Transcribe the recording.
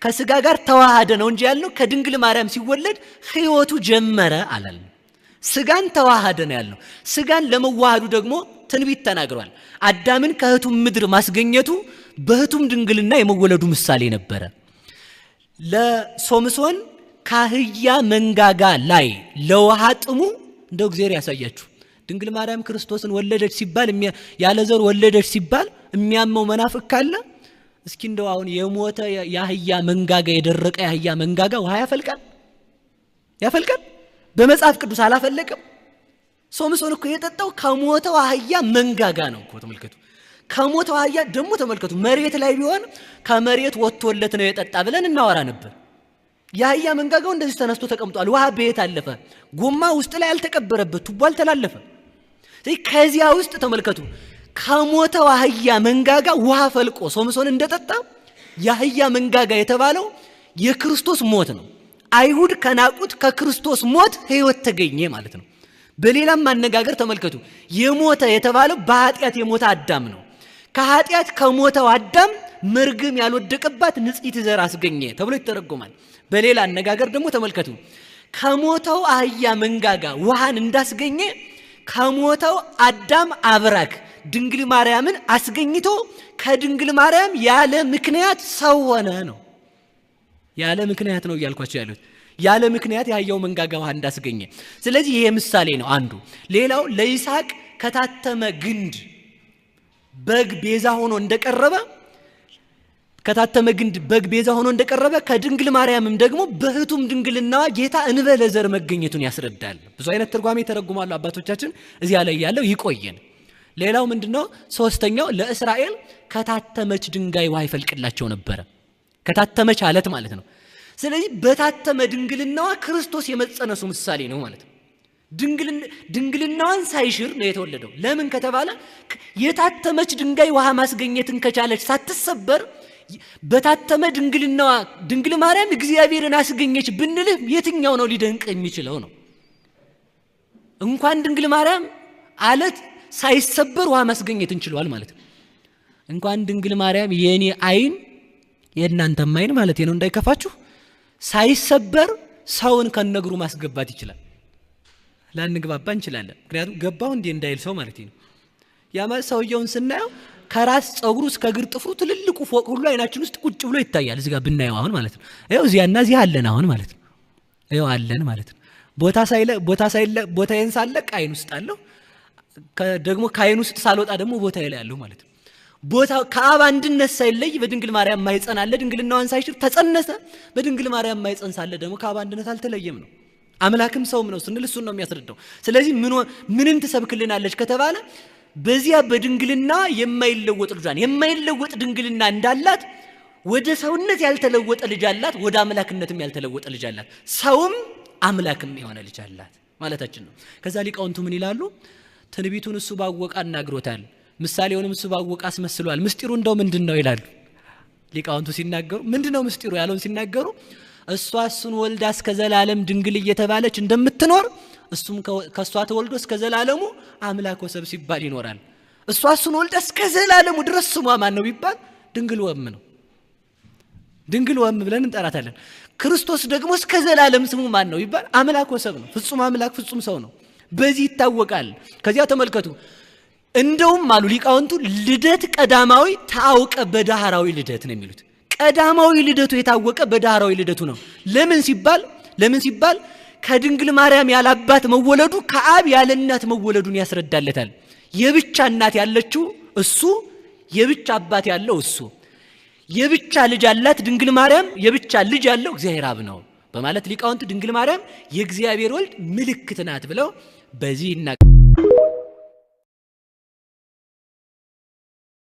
ከስጋ ጋር ተዋሃደ ነው እንጂ ያልነው ከድንግል ማርያም ሲወለድ ሕይወቱ ጀመረ አላልንም። ስጋን ተዋሃደ ነው ያልነው። ስጋን ለመዋሃዱ ደግሞ ትንቢት ተናግሯል። አዳምን ከህቱም ምድር ማስገኘቱ በህቱም ድንግልና የመወለዱ ምሳሌ ነበረ። ለሶምሶን ካህያ መንጋጋ ላይ ለውሃ ጥሙ እንደው እግዚአብሔር ያሳያችሁ። ድንግል ማርያም ክርስቶስን ወለደች ሲባል ያለ ዘር ወለደች ሲባል የሚያመው መናፍቅ ካለ እስኪ እንደው አሁን የሞተ የአህያ መንጋጋ የደረቀ የአህያ መንጋጋ ውሃ ያፈልቃል? ያፈልቃል? በመጽሐፍ ቅዱስ አላፈለቀም? ሶምሶን እኮ የጠጣው ከሞተው አህያ መንጋጋ ነው እኮ። ተመልከቱ። ከሞተው አህያ ደግሞ ተመልከቱ፣ መሬት ላይ ቢሆን ከመሬት ወጥቶለት ነው የጠጣ ብለን እናወራ ነበር። የአህያ መንጋጋው እንደዚህ ተነስቶ ተቀምጧል። ውሃ በየት አለፈ? ጎማ ውስጥ ላይ አልተቀበረበት፣ ቱቦ አልተላለፈ። ስለዚህ ከዚያ ውስጥ ተመልከቱ፣ ከሞተው አህያ መንጋጋ ውሃ ፈልቆ ሶምሶን እንደጠጣ የአህያ መንጋጋ የተባለው የክርስቶስ ሞት ነው። አይሁድ ከናቁት ከክርስቶስ ሞት ሕይወት ተገኘ ማለት ነው። በሌላም አነጋገር ተመልከቱ፣ የሞተ የተባለው በኃጢአት የሞተ አዳም ነው። ከኃጢአት ከሞተው አዳም መርግም ያልወደቀባት ንጽሕት ዘር አስገኘ ተብሎ ይተረጎማል። በሌላ አነጋገር ደግሞ ተመልከቱ፣ ከሞተው አህያ መንጋጋ ውሃን እንዳስገኘ ከሞተው አዳም አብራክ ድንግል ማርያምን አስገኝቶ ከድንግል ማርያም ያለ ምክንያት ሰው ሆነ ነው። ያለ ምክንያት ነው እያልኳቸው ያሉት። ያለ ምክንያት የአህያው መንጋጋ ውሃ እንዳስገኘ። ስለዚህ ይሄ ምሳሌ ነው አንዱ። ሌላው ለይስሐቅ ከታተመ ግንድ በግ ቤዛ ሆኖ እንደቀረበ ከታተመ ግንድ በግ ቤዛ ሆኖ እንደቀረበ ከድንግል ማርያምም ደግሞ በህቱም ድንግልናዋ ጌታ እንበለ ዘር መገኘቱን ያስረዳል። ብዙ አይነት ትርጓሜ ተረጉማሉ አባቶቻችን። እዚያ ላይ ያለው ይቆየን። ሌላው ምንድነው? ሶስተኛው ለእስራኤል ከታተመች ድንጋይ ውሃ ይፈልቅላቸው ነበረ። ከታተመች አለት ማለት ነው። ስለዚህ በታተመ ድንግልናዋ ክርስቶስ የመጸነሱ ምሳሌ ነው ማለት ነው። ድንግልናዋን ሳይሽር ነው የተወለደው። ለምን ከተባለ የታተመች ድንጋይ ውሃ ማስገኘትን ከቻለች ሳትሰበር በታተመ ድንግልናዋ ድንግል ማርያም እግዚአብሔርን አስገኘች ብንልህ የትኛው ነው ሊደንቅ የሚችለው ነው? እንኳን ድንግል ማርያም አለት ሳይሰበር ውሃ ማስገኘት እንችለዋል ማለት ነው። እንኳን ድንግል ማርያም የኔ አይን የእናንተም አይን ማለት ነው እንዳይከፋችሁ ሳይሰበር ሰውን ከነግሩ ማስገባት ይችላል። ላንግባባ እንችላለን። ምክንያቱም ገባው እንዴ እንዳይል ሰው ማለት ነው። ያ ማለት ሰውየውን ስናየው ከራስ ፀጉሩ እስከ እግር ጥፍሩ ትልልቁ ፎቅ ሁሉ አይናችን ውስጥ ቁጭ ብሎ ይታያል። እዚህ ጋር ብናየው አሁን ማለት ነው። ይኸው እዚያና እዚህ አለን አሁን ማለት ነው። ይኸው አለን ማለት ነው። ቦታ ሳይለ ቦታዬን ሳለቅ አይን ውስጥ አለሁ። ደግሞ ከአይን ውስጥ ሳልወጣ ደግሞ ቦታዬ ላይ አለሁ ማለት ነው። ቦታ ከአብ አንድነት ሳይለይ በድንግል ማርያም ማይጸን አለ። ድንግልናዋን ሳይሽር ተጸነሰ። በድንግል ማርያም ማይጸን ሳለ ደግሞ ከአብ አንድነት አልተለየም ነው። አምላክም ሰውም ነው ስንል እሱን ነው የሚያስረዳው። ስለዚህ ምንን ትሰብክልናለች ከተባለ በዚያ በድንግልና የማይለወጥ ልጇን የማይለወጥ ድንግልና እንዳላት ወደ ሰውነት ያልተለወጠ ልጅ አላት፣ ወደ አምላክነትም ያልተለወጠ ልጅ አላት። ሰውም አምላክም የሆነ ልጅ አላት ማለታችን ነው። ከዛ ሊቃውንቱ ምን ይላሉ? ትንቢቱን እሱ ባወቀ አናግሮታል፣ ምሳሌውንም እሱ ባወቀ አስመስሏል። ምስጢሩ እንደው ምንድነው ይላሉ ሊቃውንቱ ሲናገሩ። ምንድነው ምስጢሩ ያለውን ሲናገሩ እሷ እሱን ወልዳ እስከ ዘላለም ድንግል እየተባለች እንደምትኖር እሱም ከሷ ተወልዶ እስከ ዘላለሙ አምላክ ወሰብ ሲባል ይኖራል። እሷ እሱን ወልዳ እስከ ዘላለሙ ድረስ ስሟ ማን ነው ቢባል ድንግል ወም ነው። ድንግል ወም ብለን እንጠራታለን። ክርስቶስ ደግሞ እስከ ዘላለም ስሙ ማን ነው ቢባል አምላክ ወሰብ ነው። ፍጹም አምላክ ፍጹም ሰው ነው። በዚህ ይታወቃል። ከዚያ ተመልከቱ፣ እንደውም አሉ ሊቃውንቱ ልደት ቀዳማዊ ታውቀ በዳህራዊ ልደት ነው የሚሉት። ቀዳማዊ ልደቱ የታወቀ በዳህራዊ ልደቱ ነው። ለምን ሲባል ከድንግል ማርያም ያለ አባት መወለዱ ከአብ ያለ እናት መወለዱን ያስረዳለታል። የብቻ እናት ያለችው እሱ፣ የብቻ አባት ያለው እሱ፣ የብቻ ልጅ ያላት ድንግል ማርያም፣ የብቻ ልጅ ያለው እግዚአብሔር አብ ነው በማለት ሊቃውንቱ ድንግል ማርያም የእግዚአብሔር ወልድ ምልክት ናት ብለው በዚህ ይናገራሉ።